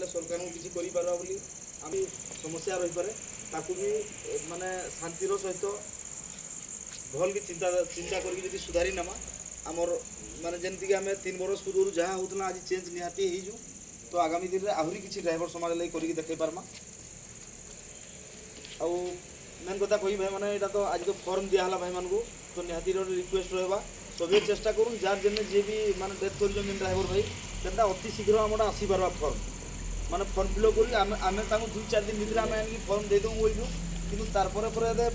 ତାହେଲେ ସରକାରଙ୍କୁ କିଛି କରିପାରିବା ବୋଲି ଆମେ ସମସ୍ୟା ରହିପାରେ। ତାକୁ ବି ମାନେ ଶାନ୍ତିର ସହିତ ଭଲକି ଚିନ୍ତା ଚିନ୍ତା କରିକି ଯଦି ସୁଧାରି ନେମା, ଆମର ମାନେ ଯେମିତିକି ଆମେ 3 ବର୍ଷ ପୂର୍ବରୁ ଯାହା ହେଉଥିଲା, ଆଜି ଚେଞ୍ଜ ନିହାତି ହେଇଛୁ। ତ ଆଗାମୀ ଦିନରେ ଆହୁରି କିଛି ଡ୍ରାଇଭର ସମାଜ ଲାଗି କରିକି ଦେଖେଇ ପାରମା। ଆଉ ମେନ୍ କଥା କହିବି ଭାଇମାନେ, ଏଇଟା ତ ଆଜି ତ ଫର୍ମ ଦିଆହେଲା ଭାଇମାନଙ୍କୁ, ତ ନିହାତି ଗୋଟେ ରିକ୍ୱେଷ୍ଟ ରହିବା, ସଭିଏ ଚେଷ୍ଟା କରୁନ୍, ଯାର ଯେନେ ଯିଏ ବି ମାନେ ଡେଥ୍ କରିଛନ୍ ଯେନ୍ ଡ୍ରାଇଭର ଭାଇ, ସେଟା ଅତି ଶୀଘ୍ର ଆମର ଆସିପାରବା ଫର୍ମ, ମାନେ ଫର୍ମ ଫିଲ୍ଅପ୍ କରି ଆମେ ତାଙ୍କୁ 2-4 ଦିନ ଭିତରେ ଆମେ ଆଣିକି ଫର୍ମ ଦେଇଦେବୁ ବୋଲଛୁ। କିନ୍ତୁ ତାରପରେ ପରେ ଏବେ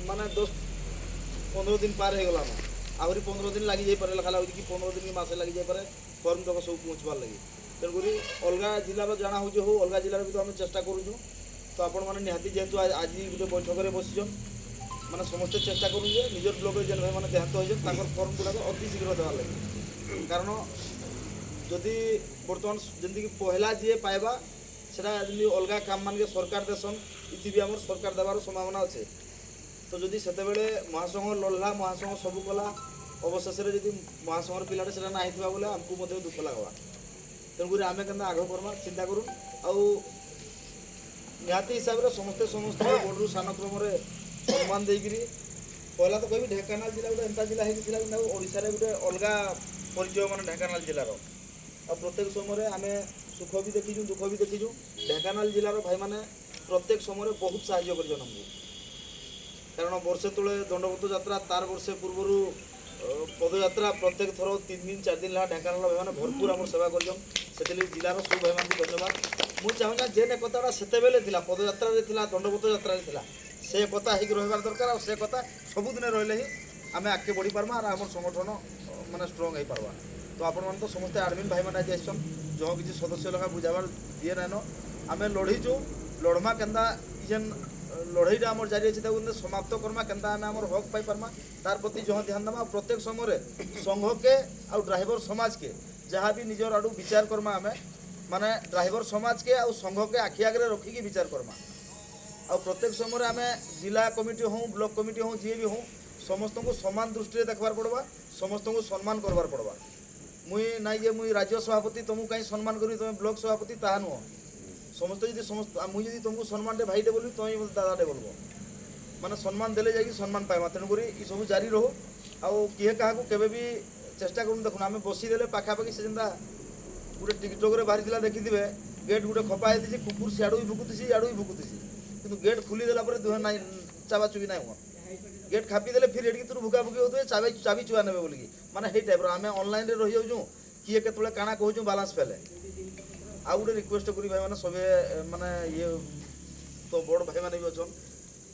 ମାନେ 10-15 ଦିନ ପାର ହେଇଗଲାନ, ଆହୁରି 15 ଦିନ ଲାଗିଯାଇପାରେ ଲେଖା ଲାଗୁଛି କି 15 ଦିନ କି ମାସେ ଲାଗିଯାଇପାରେ ଫର୍ମ ତକ ସବୁ ପହଞ୍ଚିବାର ଲାଗି। ତେଣୁକରି ଅଲଗା ଜିଲ୍ଲାର ଜାଣା ହେଉଛି ହଉ, ଅଲଗା ଜିଲ୍ଲାର ବି ତ ଆମେ ଚେଷ୍ଟା କରୁଛୁ। ତ ଆପଣମାନେ ନିହାତି ଯେହେତୁ ଆଜି ଗୋଟେ ବୈଠକରେ ବସିଛନ୍, ମାନେ ସମସ୍ତେ ଚେଷ୍ଟା କରୁନ୍ ଯେ ନିଜର ବ୍ଲକରେ ଯେନ୍ ଭାଇମାନେ ଦେହାନ୍ତ ହେଇଛନ୍, ତାଙ୍କର ଫର୍ମ ଗୁଡ଼ାକ ଅତି ଶୀଘ୍ର ଦେବାର ଲାଗି। କାରଣ ଯଦି ବର୍ତ୍ତମାନ ଯେମିତିକି ପହିଲା ଯିଏ ପାଇବା, ସେଟା ଯେମିତି ଅଲଗା କାମ ମାନକେ ସରକାର ଦେସନ୍, ଇଥି ବି ଆମର ସରକାର ଦେବାର ସମ୍ଭାବନା ଅଛେ। ତ ଯଦି ସେତେବେଳେ ମହାସଂଘ ଲଢ଼ଲା, ମହାସଂଘ ସବୁ କଲା, ଅବଶେଷରେ ଯଦି ମହାସଂଘର ପିଲାଟା ସେଟା ନା ହେଇଥିବା ବୋଲେ ଆମକୁ ମଧ୍ୟ ଦୁଃଖ ଲାଗ୍ବା। ତେଣୁକରି ଆମେ କେନ୍ତା ଆଗ କର୍ମା ଚିନ୍ତା କରୁନ୍। ଆଉ ନିହାତି ହିସାବରେ ସମସ୍ତେ ସମସ୍ତଙ୍କ ବଡ଼ରୁ ସାନ କ୍ରମରେ ସମ୍ମାନ ଦେଇକିରି, ପହିଲା ତ କହିବି ଢେଙ୍କାନାଳ ଜିଲ୍ଲା ଗୋଟେ ଏନ୍ତା ଜିଲ୍ଲା ହେଇକି ଥିଲା, କିନ୍ତୁ ଓଡ଼ିଶାରେ ଗୋଟେ ଅଲଗା ପରିଚୟ ମାନେ ଢେଙ୍କାନାଳ ଜିଲ୍ଲାର। ଆଉ ପ୍ରତ୍ୟେକ ସମୟରେ ଆମେ ସୁଖ ବି ଦେଖିଛୁ, ଦୁଃଖ ବି ଦେଖିଛୁ। ଢେଙ୍କାନାଳ ଜିଲ୍ଲାର ଭାଇମାନେ ପ୍ରତ୍ୟେକ ସମୟରେ ବହୁତ ସାହାଯ୍ୟ କରିଛନ୍ ଆମକୁ। କାରଣ ବର୍ଷେ ତଳେ ଦଣ୍ଡବତ ଯାତ୍ରା, ତାର ବର୍ଷେ ପୂର୍ବରୁ ପଦଯାତ୍ରା, ପ୍ରତ୍ୟେକ ଥର 3 ଦିନ 4 ଦିନ ଲେଖା ଢେଙ୍କାନାଳ ଭାଇମାନେ ଭରପୁର ଆମର ସେବା କରିଛନ୍। ସେଥିଲାଗି ଜିଲ୍ଲାର ସବୁ ଭାଇମାନଙ୍କୁ ଧନ୍ୟବାଦ। ମୁଁ ଚାହୁଁଛି ଯେନ୍ ଏକତାଟା ସେତେବେଳେ ଥିଲା, ପଦଯାତ୍ରାରେ ଥିଲା, ଦଣ୍ଡବତ ଯାତ୍ରାରେ ଥିଲା, ସେ ଏକତା ହେଇକି ରହିବାର ଦରକାର। ଆଉ ସେ କଥା ସବୁଦିନେ ରହିଲେ ହିଁ ଆମେ ଆଗକେ ବଢ଼ି ପାର୍ମା ଆର୍ ଆମର ସଂଗଠନ ମାନେ ଷ୍ଟ୍ରଙ୍ଗ ହେଇପାରବା। ତ ଆପଣମାନେ ତ ସମସ୍ତେ ଆଡ଼ମିନ୍ ଭାଇମାନେ ଆଜି ଆସିଛନ୍, ଯହ କିଛି ସଦସ୍ୟ ଲେଖା ବୁଝାବାର ଦିଏ ନାଇଁନ। ଆମେ ଲଢ଼ିଛୁ, ଲଢ଼ମା କେନ୍ତା, ଇ ଯେନ୍ ଲଢ଼େଇଟା ଆମର ଜାରି ଅଛି, ତାକୁ କେନ୍ତା ସମାପ୍ତ କର୍ମା, କେନ୍ତା ଆମେ ଆମର ହକ୍ ପାଇପାର୍ମା, ତାର ପ୍ରତି ଯହ ଧ୍ୟାନ ଦେମା। ଆଉ ପ୍ରତ୍ୟେକ ସମୟରେ ସଂଘକେ ଆଉ ଡ୍ରାଇଭର ସମାଜକେ ଯାହା ବି ନିଜର ଆଡ଼ୁ ବିଚାର କର୍ମା, ଆମେ ମାନେ ଡ୍ରାଇଭର ସମାଜକେ ଆଉ ସଂଘକେ ଆଖି ଆଗରେ ରଖିକି ବିଚାର କର୍ମା। ଆଉ ପ୍ରତ୍ୟେକ ସମୟରେ ଆମେ ଜିଲ୍ଲା କମିଟି ହଉ, ବ୍ଲକ କମିଟି ହଉ, ଯିଏ ବି ହଉ, ସମସ୍ତଙ୍କୁ ସମାନ ଦୃଷ୍ଟିରେ ଦେଖବାର ପଡ଼ବା, ସମସ୍ତଙ୍କୁ ସମ୍ମାନ କରବାର ପଡ଼ବା। ମୁଇଁ ନାଇଁ ଯେ ମୁଇଁ ରାଜ୍ୟ ସଭାପତି, ତମକୁ କାହିଁ ସମ୍ମାନ କରିବି, ତମେ ବ୍ଲକ ସଭାପତି, ତାହା ନୁହଁ। ସମସ୍ତେ ଯଦି ସମସ୍ତ ମୁଇଁ ଯଦି ତମକୁ ସମ୍ମାନଟେ ଭାଇଟେ ବୋଲିବି, ତମେ ମୋତେ ଦାଦାଟେ ବୋଲବ। ମାନେ ସମ୍ମାନ ଦେଲେ ଯାଇକି ସମ୍ମାନ ପାଇବା। ତେଣୁକରି ଏସବୁ ଜାରି ରହୁ। ଆଉ କିଏ କାହାକୁ କେବେ ବି ଚେଷ୍ଟା କରୁନ୍। ଦେଖୁନ୍, ଆମେ ବସିଦେଲେ ପାଖାପାଖି ସେ ଯେନ୍ତା ଗୋଟେ ଟିକଟକରେ ବାହାରିଥିଲା ଦେଖିଥିବେ, ଗେଟ୍ ଗୋଟେ ଖପା ହେଇଥିସି, କୁକୁର ସିଆଡ଼ୁ ବି ଭୁକୁଥିସି, ଇଆଡ଼ୁ ବି ଭୁକୁଥିସି, କିନ୍ତୁ ଗେଟ୍ ଖୋଲି ଦେଲା ପରେ ଦୁହେଁ ନାଇଁ ଚାବା ଚୁବି ନାଇଁ ହୁଅନ୍। ଗେଟ୍ ଖାପି ଦେଲେ ଫିର୍ ଏଠିକି ତୁର ଭୁକା ଭୁକି ହଉଥିବେ, ଚାବି ଚାବି ଚୁଆ ନେବେ ବୋଲିକି। ମାନେ ହେଇ ଟାଇପ୍ର ଆମେ ଅନଲାଇନରେ ରହିଯାଉଛୁ, କିଏ କେତେବେଳେ କାଣା କହୁଛୁ ବାଲାନ୍ସ ଫେଲେ। ଆଉ ଗୋଟେ ରିକ୍ୱେଷ୍ଟ କରି ଭାଇମାନେ, ସବେ ମାନେ ଇଏ ତ ବଡ଼ ଭାଇମାନେ ବି ଅଛନ୍,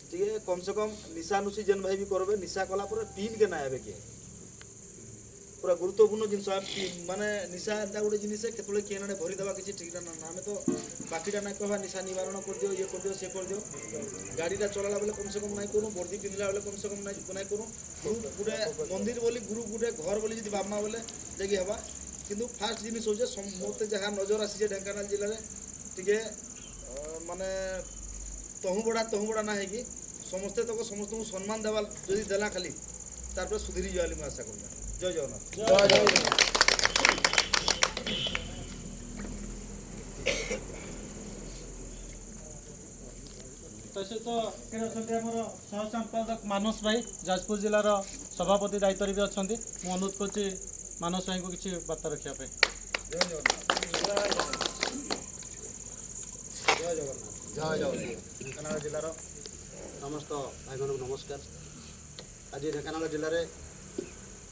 ଟିକେ କମ୍ ସେ କମ୍ ନିଶା ନୁସି ଯେନ୍ ଭାଇ ବି କରବେ, ନିଶା କଲା ପରେ ପିନ୍କେ ନା ହେବେ କିଏ। ପୁରା ଗୁରୁତ୍ୱପୂର୍ଣ୍ଣ ଜିନିଷ। ମାନେ ନିଶା ଏନ୍ତା ଗୋଟେ ଜିନିଷ, କେତେବେଳେ କିଏ ନାଡ଼େ ଭରିଦେବା କିଛି ଠିକ୍ ନା ନା। ଆମେ ତ ବାକିଟା ନାଇଁ କହିବା, ନିଶା ନିବାରଣ କରିଦିଅ, ଇଏ କରିଦିଅ, ସେ କରିଦିଅ। ଗାଡ଼ିଟା ଚଲାଲା ବେଲେ କମ୍ ସେ କମ୍ ନାଇଁ କରୁ, ବର୍ଦି ପିନ୍ଧିଲା ବେଲେ କମ୍ ସେ କମ୍ ନାଇଁ ନାଇଁ କରୁ। ଗ୍ରୁପ୍ ଗୋଟେ ମନ୍ଦିର ବୋଲି, ଗ୍ରୁପ୍ ଗୋଟେ ଘର ବୋଲି ଯଦି ଭାବମା ବୋଲେ ଯାଇକି ହେବା। କିନ୍ତୁ ଫାର୍ଷ୍ଟ ଜିନିଷ ହଉଛେ, ମୋତେ ଯାହା ନଜର ଆସିଛେ, ଢେଙ୍କାନାଳ ଜିଲ୍ଲାରେ ଟିକେ ମାନେ ତହୁ ବଡ଼ା ତହୁ ବଡ଼ା ନା ହେଇକି ସମସ୍ତେ ତକ ସମସ୍ତଙ୍କୁ ସମ୍ମାନ ଦେବା ଯଦି ଦେଲା ଖାଲି, ତାରପରେ ସୁଧୁରି ଯିବା ବୋଲି ମୁଁ ଆଶା କରୁଛେ। ଜୟ ଜଗନ୍ନାଥ। ଜୟ ଜଗନ୍ନାଥ। ତା ସହିତ ଏଠି ଅଛନ୍ତି ଆମର ସହ ସମ୍ପାଦକ ମାନସ ଭାଇ, ଯାଜପୁର ଜିଲ୍ଲାର ସଭାପତି ଦାୟିତ୍ୱରେ ବି ଅଛନ୍ତି। ମୁଁ ଅନୁରୋଧ କରୁଛି ମାନସ ଭାଇଙ୍କୁ କିଛି ବାର୍ତ୍ତା ରଖିବା ପାଇଁ। ଜୟ ଜଗନ୍ନାଥ, ଜୟ ଜଗନ୍ନାଥ। ଜୟ ଜଗନ୍ନାଥ। ଢେଙ୍କାନାଳ ଜିଲ୍ଲାର ସମସ୍ତ ଭାଇମାନଙ୍କୁ ନମସ୍କାର। ଆଜି ଢେଙ୍କାନାଳ ଜିଲ୍ଲାରେ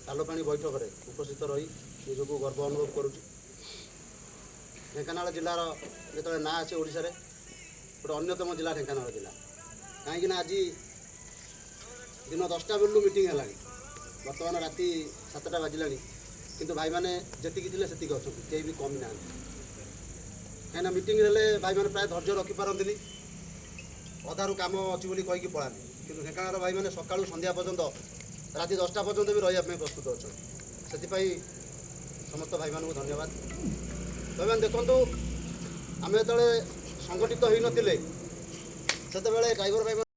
କାଲପାଣି ବୈଠକରେ ଉପସ୍ଥିତ ରହି ନିଜକୁ ଗର୍ବ ଅନୁଭବ କରୁଛି। ଢେଙ୍କାନାଳ ଜିଲ୍ଲାର ଯେତେବେଳେ ନାଁ ଆସେ, ଓଡ଼ିଶାରେ ଗୋଟେ ଅନ୍ୟତମ ଜିଲ୍ଲା ଢେଙ୍କାନାଳ ଜିଲ୍ଲା। କାହିଁକିନା ଆଜି ଦିନ 10ଟା ବେଳରୁ ମିଟିଂ ହେଲାଣି, ବର୍ତ୍ତମାନ ରାତି 7ଟା ବାଜିଲାଣି, କିନ୍ତୁ ଭାଇମାନେ ଯେତିକି ଥିଲେ ସେତିକି ଅଛନ୍ତି, କେହି ବି କମି ନାହାନ୍ତି। କାହିଁକିନା ମିଟିଂ ହେଲେ ଭାଇମାନେ ପ୍ରାୟ ଧୈର୍ଯ୍ୟ ରଖିପାରନ୍ତିନି, ଅଧାରୁ କାମ ଅଛି ବୋଲି କହିକି ପଳାନ୍ତି। କିନ୍ତୁ ଢେଙ୍କାନାଳର ଭାଇମାନେ ସକାଳୁ ସନ୍ଧ୍ୟା ପର୍ଯ୍ୟନ୍ତ, ରାତି 10ଟା ପର୍ଯ୍ୟନ୍ତ ବି ରହିବା ପାଇଁ ପ୍ରସ୍ତୁତ ଅଛନ୍ତି। ସେଥିପାଇଁ ସମସ୍ତ ଭାଇମାନଙ୍କୁ ଧନ୍ୟବାଦ। ଭାଇମାନେ ଦେଖନ୍ତୁ, ଆମେ ଯେତେବେଳେ ସଂଗଠିତ ହୋଇନଥିଲେ, ସେତେବେଳେ ଡ୍ରାଇଭର ଭାଇମାନେ